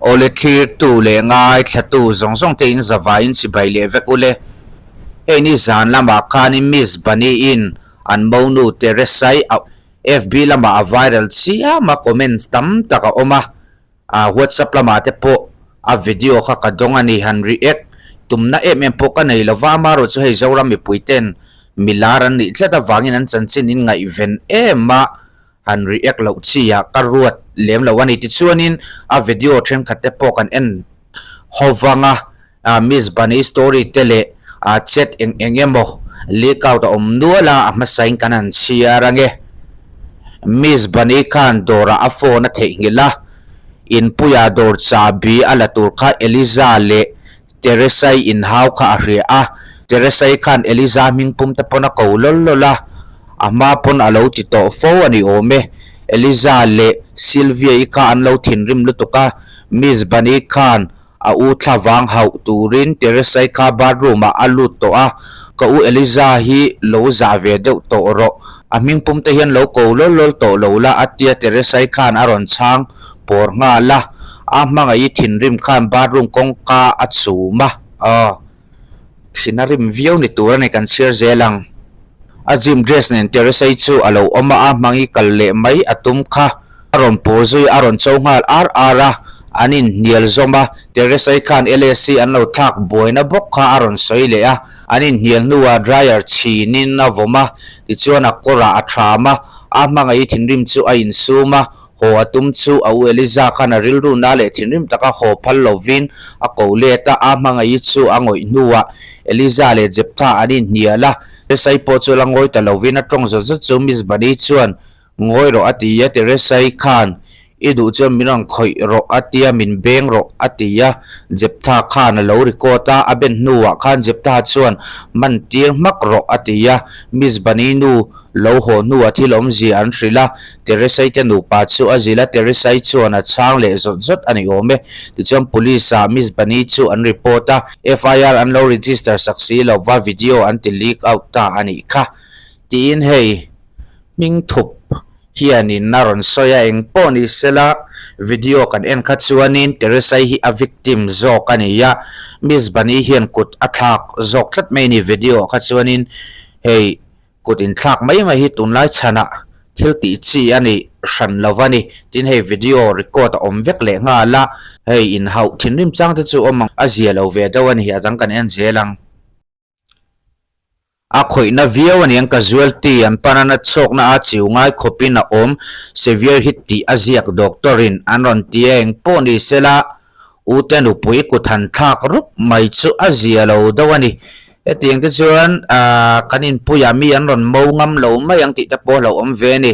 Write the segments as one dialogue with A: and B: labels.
A: Awle thlirtu leh ngaithlatu zawng zawng te in zavaiin chibai leh vek ule. Hei ni zan lamah khanin Miss Bunny-in an monu Teresai a FB lamah a viral chiam a, comments tam tak a awm a. Ah WhatsApp lamah te pawh a video kha ka dawng a ni, han react tumna em em pawh ka nei lo va, amaherawh chu hei Zoram mipui ten milar an nih tlat avangin an chanchin in ngaihven em a, han react loh chi ah ka ruat lem lo a ni. Tichuanin a video thenkhat te pawh kan en ho vang a, ah Miss Bunny story te leh ah chat eng eng emaw leak out a awm nual a, a hmasain kan han chhiar ange. Miss Bunny khan dawrah a phone a theihnghilh a, inpuia dawr chahbi a la tur kha Eliza leh Teresai inhau kha a hria a, Teresai khan Eliza hming pum te pawn a ko lawl lawl a, a hma pawn a lo ti tawh fo a ni awm e. Eliza leh Sylvia-i kha an lo thinrim lutuk a, Miss Bunny khan A u thla vang hauh turin Teresai kha bathroom ah a lut tawh a, ka u Eliza hi lo zah ve deuh tawh rawh, a hming pum te hian lo ko lawl lawl tawh lo la a tia Teresai khan a rawn chhang pawr nghal a, a hmangaih i thinrim khan bathroom kawngka a chum a, aw thin a rim viau ni tur a ni kan chhiar zel ang. A gym dress nen Teresai chu a lo awm a, a hmangi kal leh mai a tum kha. A rawn pur zui a rawn cho nghal ar ar a, an inhnial zawm a, Teresai khan LSC an lo thlak buaina bawk kha a rawn sawi leh a, an inhnial hnuah dryer chhinin a vawm a, tichuan a kawrah a tham a, a hmangaih thinrim chu a insum a, haw a tum chu a u Eliza khan a rilru na leh thinrim taka haw phal lovin a ko let a, a hmangaih chu a ngawih hnuah Eliza leh Jeptha an inhnial a, Teresai pawh chu la ngawi ta lovin a tawng zawt zawt chu Miss Bunny chuan Ngawi rawh a ti a, Teresai khan i duh chuan min rawn khawih rawh a tia, min beng rawh a ti a, Jeptha khan a lo record a, a ben hnuah khan Jeptha chuan man tir hmak rawh a ti a, Miss Bunny nu lo haw hnuah thil awmzia an hrilh a, Teresai te nupa chu a zilh a, Teresai chuan a chhang leh zawt zawt a ni awm e. Tichuan Police ah Miss Bunny chu an report a, FIR an lo register sak si lova video an ti leak out ta a nih kha tiin hei Hming thup hianin a rawn sawi a, eng pawh ni sela video kan en kha chuanin Teresai hi a victim zawk a ni a, Miss Bunny hian kut a thlak zawk tlat mai a ni video ah kha chuanin hei kut inthlak mai mai hi tunlai chhanah thil tih chi a ni hran lo a ni, tin hei video record a awm vek leh nghal a, hei inhauh thinrim chang te chu awm ang a zia lo ve deuh a ni, a dang kan en zel ang. A khawihna viau a niang casualty an pan a na chhawkna a chiu ngai khawpin a awm severe hit tih a ziak doctor in an rawn ti a eng pawh ni sela u te nupui kut han thlak rup mai chu a zia lo deuh a ni hetiang te chuan ahh kan inpuiah mi an rawn mo ngam lo mai ang tih te pawh a lo awm ve a ni.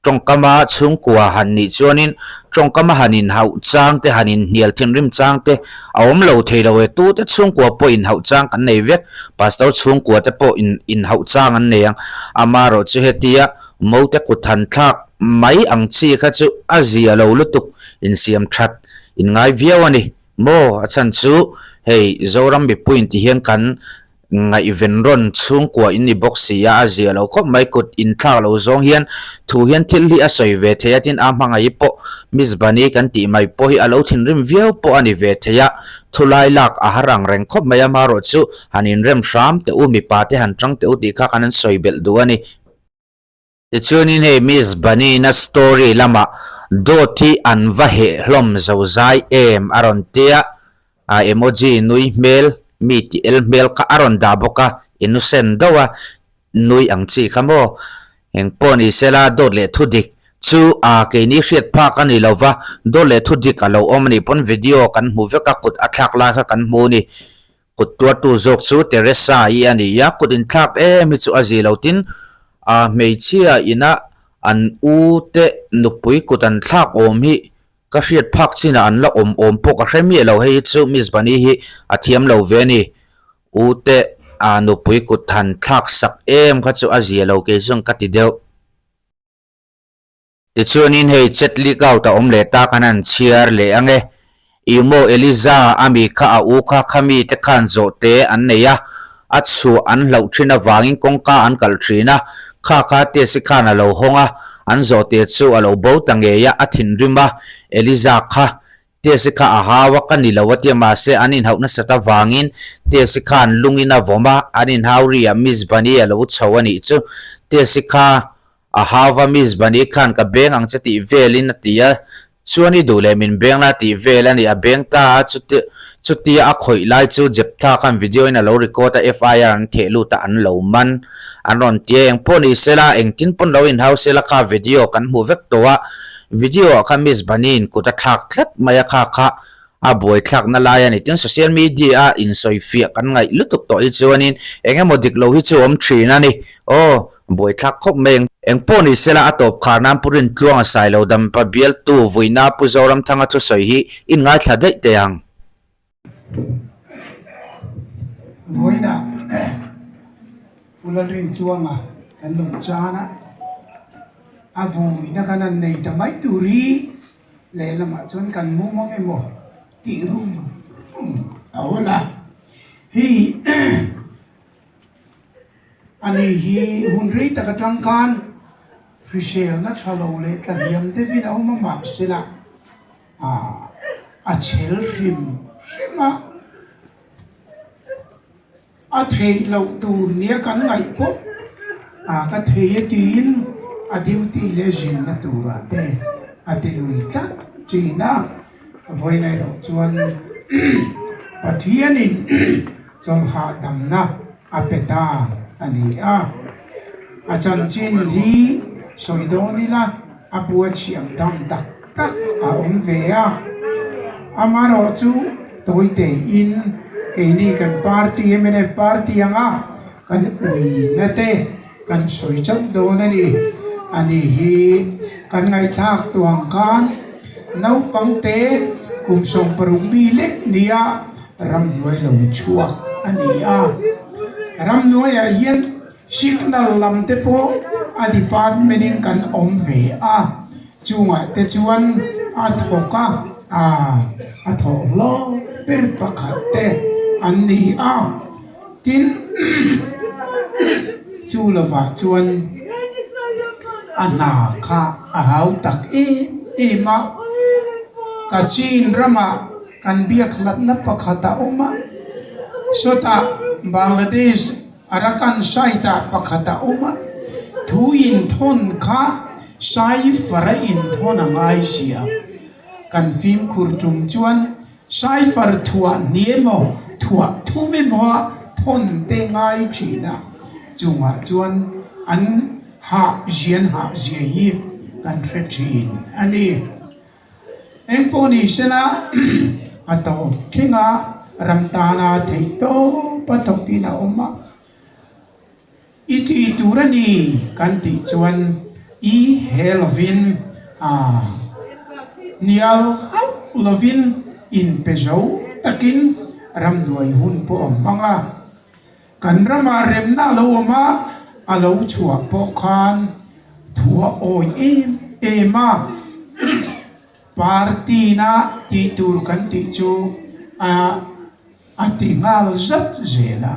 A: Tawngkama chhungkua han nih chuanin tawngkama han inhauh chang te, han inhnial thinrim chang te a awm lo thei lo e. Tute chhungkua pawh inhauh chang kan nei vek, Pastor chhungkua te pawh inhauh chang an nei ang. Amaherawh chu hetia mote kut han thlak mai ang chi kha chu a zia lo lutuk, insiam that inngai viau a ni maw? A chhan chu hei Zoram mipuiin ti hian kan Ngaihven rawn chhungkua in ni bawk si a, a zia lo khawp mai. Kut inthlak lo zawng hian thu hian thil hi a sawi ve thei a, tin a hmangaih pawh Miss Bunny kan tih mai pawh hi a lo thinrim viau pawh a ni ve thei a, thu lai lak a har ang reng khawp mai a, amaherawh chu han inrem hram teh u, mipa te han tang teh u tih kha kan han sawi belh duh a ni. Tichuanin hei Miss Bunny-na story lamah dawt hi an va heh hlawm zo zai em a rawn tia, a emoji nui hmel mi tih el hmel kha a rawn dah bawk a, innocent deuh a nui ang chi kha maw? Eng pawh ni sela dawt leh thu dik chu a keini hriat phak a ni lo va, dawt leh thu dik a lo awm a nih pawn video kan hmu vek a, kut a thlak lai kha kan hmu a ni. Kut tuartu zawk chu Teresa i a ni a, kut inthlak em hi chu a zi lo tin, a hmeichhia ina an u te nupui kut an thlak awm hi ka hriat phak chinah an la awm awm pawh ka hre miah lo, hei hi chu Miss Bunny hi a thiam lo ve a ni, u te a nupui kut han thlak sak em kha chu a zia lo kei chuan ka ti deuh. Tichuanin hei chat leak out a awm leh ta khan an chhiar leh ang e. Ih maw Eliza a mi kha a u kha kha mi te khan zawh te an nei a, a chhuah an hlauh thin avangin kawngka an kalh thin a, kha kha test i khan a lo hawng a, an zawh te chu a lo bo ta ngei a, a thinrim a, Eliza kha. Tesi kha a hau a, ka ni lo a tia mahse an inhauh nasat avangin Tesi khan lungin a vawm a, an inhau ri ah Miss Bunny a lo chho a nih chu. Tesi kha a hau va, Miss Bunny khan ka beng ang che tih velin a ti a, chuan i duh leh min beng la tih vel a ni, a beng ta a, chuti chutia a khawih lai chu Jeptha khan video in a lo record a, FIR an theh lut a, an lo man an rawn ti a, engpawh ni sela, engtin pawn lo inhau sela kha video kan hmuh vek tawh a, Video ah khan Miss Bunny-in kut a thlak tlat mai a, kha kha a buai thlakna lai a ni. Tin, social media a insawifiah kan ngaih lutuk tawh hi chuanin eng emaw dik lo hi chu awm thin a ni. Aw, buai thlak khawp mai. Eng pawh ni sela a tawp khar nan Pu Rintluanga Sailo Dampa bialtu Vuina Pu Zoramthanga thusawi hi in ngaithla daih teh ang.
B: Vawiinah Pu Lalrintluanga kan lo chan a, a vawiina kan han nei ta mai tur hi lehlamah chuan kan mum ang emaw tih rum rum a awl a. Hei ani hi hun rei tak atang khan hriselna tha lo leh tlahniam deuhin a awm a mahsela. A chhel hrim hrim a, a theih loh tur nia kan ngaih pawh a ka thei e tiin a duty leh zinna turah te a ti lui tlat thin a, vawiin erawh chuan Pathianin chawlhahdamna a pe ta a ni a, a chanchin hi sawi dawn ila. A bua chhiam dang tak tak a awm ve a, amaherawh chu tawite in keini kan party mnf party anga kan uina te kan sawi chauh dawn a ni. Ani hi kan ngaihthlak tuang khan naupang te kum 60 mi lek nia ramhnuai lo chhuak a ni a, ramhnuaiah hian Signal lam te pawh a department in kan awm ve a, chungah te chuan a thawk a, a thawh hlawm ber pakhat te an ni a, tin chu lovah chuan a hna kha a hau tak em em a, Kachin ramah kan biak hlatna pakhat a awm a, sawtah Bangladesh Arakan site ah pakhat a awm a, thu inthawn kha cipher a inthawn a ngai sia. Kan fimkhur tum chuan cipher thuah hni emaw thuah thum emaw a thawn te ngai thin a, chungah chuan an hah zian hah zia hi kan hre thin a ni. Engpawh ni sela a tawp thleng a, ram tana theih tawp a thawkin a awm a. I tih tur a ni kan tih chuan i he lovin a hnial hauh lovin inpe zo takin ramhnuai hun pawh a hmang a. Kan ramah remna a lo awm a, a lo chhuah pawh khan thu a awi em em a. Party-na tih tur kan tih chu a a ti nghal zat zel a.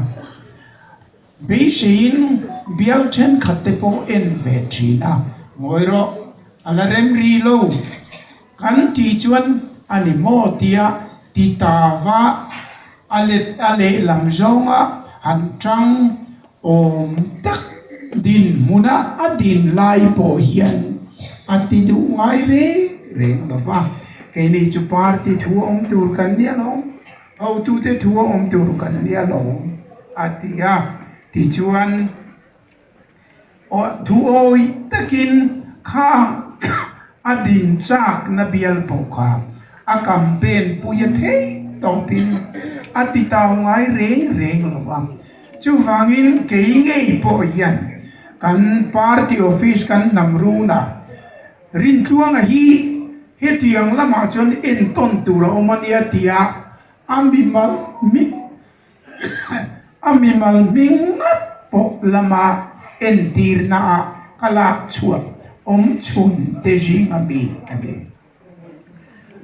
B: Beiseiin bial thenkhat te pawh en ve thin a, ngawi rawh, a la rem ri lo. Kan tih chuan a ni maw tia ti ta va a let a lehlam zawnga han tang awm tak dinhmuna a din lai pawh hian a ti duh ngai reng reng lo va. Keini chu party thu a awm tur kan nia lo, hotute thu a awm tur kan nia lo a ti a. Tichuan. Aw thuawi takin kha a din chakna bial pawh kha a campaign pui a theih tawpin a ti tau ngai reng reng lo va. Chuvangin kei ngei pawh hian kan party office kan hnam runah Rintluanga hi hetiang lamah chuan entawn tur a awm a nia tia a mimal A mimal hming ngat pawh lama entirna ah ka lak chhuah awm chhun te zinga mi a ni.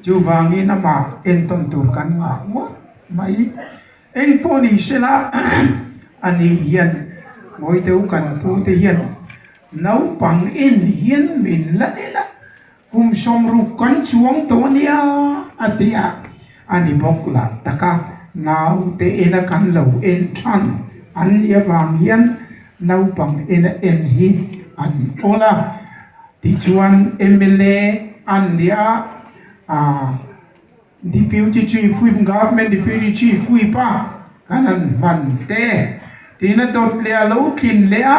B: Chuvangin amah entawn tur kan ngah ngawt mai. Eng pawh ni sela a ni hian ngawi deuh kan pu te hian naupang en hian min la en a, kum 60 kan chuang tawh a nia. a ti a, a ni bawk lah tak a, naute ena kan lo en than an nih avang hian naupang ena en hi an awl a, tichuan mla an nih a, ah. Deputy Chief Whip, Government Deputy Chief Whip a kan han hman te tiin a dawt leh a lo tlin leh a,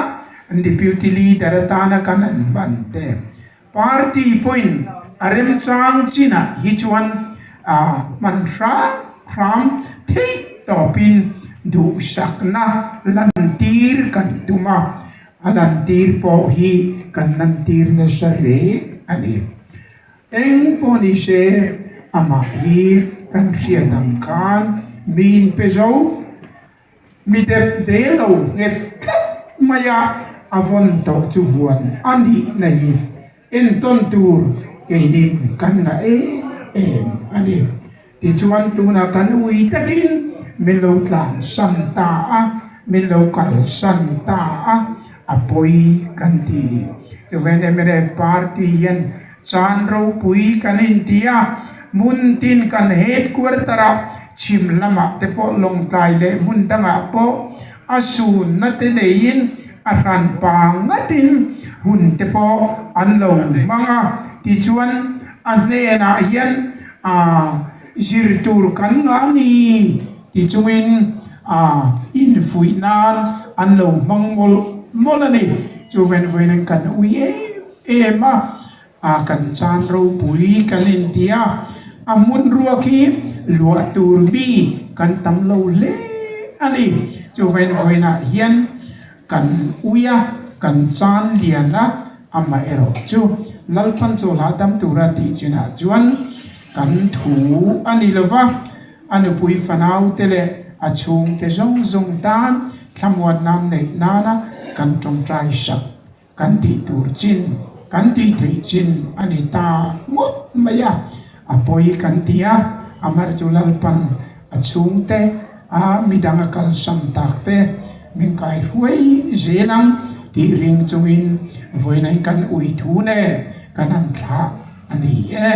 B: Deputy Leader atana kan han hman te. Party pawhin a remchang chinah hi chuan hman hram hram theih tawpin duhsakna lantir kan tum a, a lantir pawh hi kan lantir nasa hle a ni. Eng pawh ni se, amah hi kan hriat ang khan mi inpe zo, mi dep de lo nghet tlat mai a, a vawn tawh chu vuan a nih na hi entawn tur keinin kan ngah em em a ni. Tichuan tunah kan ui takin min lo tlansan ta a, min lo kalsan ta a, a pawi kan ti. Chuven mnf party hian chan ropui kan inti a, hmun tin kan headquarter ah chhim lamah te pawh Lawngtlai leh hmun dangah pawh a sunna te neiin a hran pa ngatin hun te pawh an lo hmang a. Tichuan a hnenah hian A zir tur kan ngah ni ti chungin a infuih nan an lo hmang mawlh mawlh a ni. Chu venvawiin kan ui em em a, a kan chan ropui kan inti a, a hmun ruak hi luah tur mi kan tam lo hle a ni. Chu venvawiinah hian kan ui a, kan chan lian a, Amaherawh chu Lalpan chawlhah dam tura tih chinah chuan kan thu a ni lo va, a nupui fanaute leh a chhungte zawng zawng tan thlamuan nan neih nana kan tawngtai sak kan tih tur chin, kan tih theih chin a ni ta ngawt mai a. A pawi kan ti a, amaherawh chu Lalpan a chhungte a midang a kalsan tak te min kai hruai zel ang tih ring chungin vawiin kan ui thu nen kan han thlah a ni e.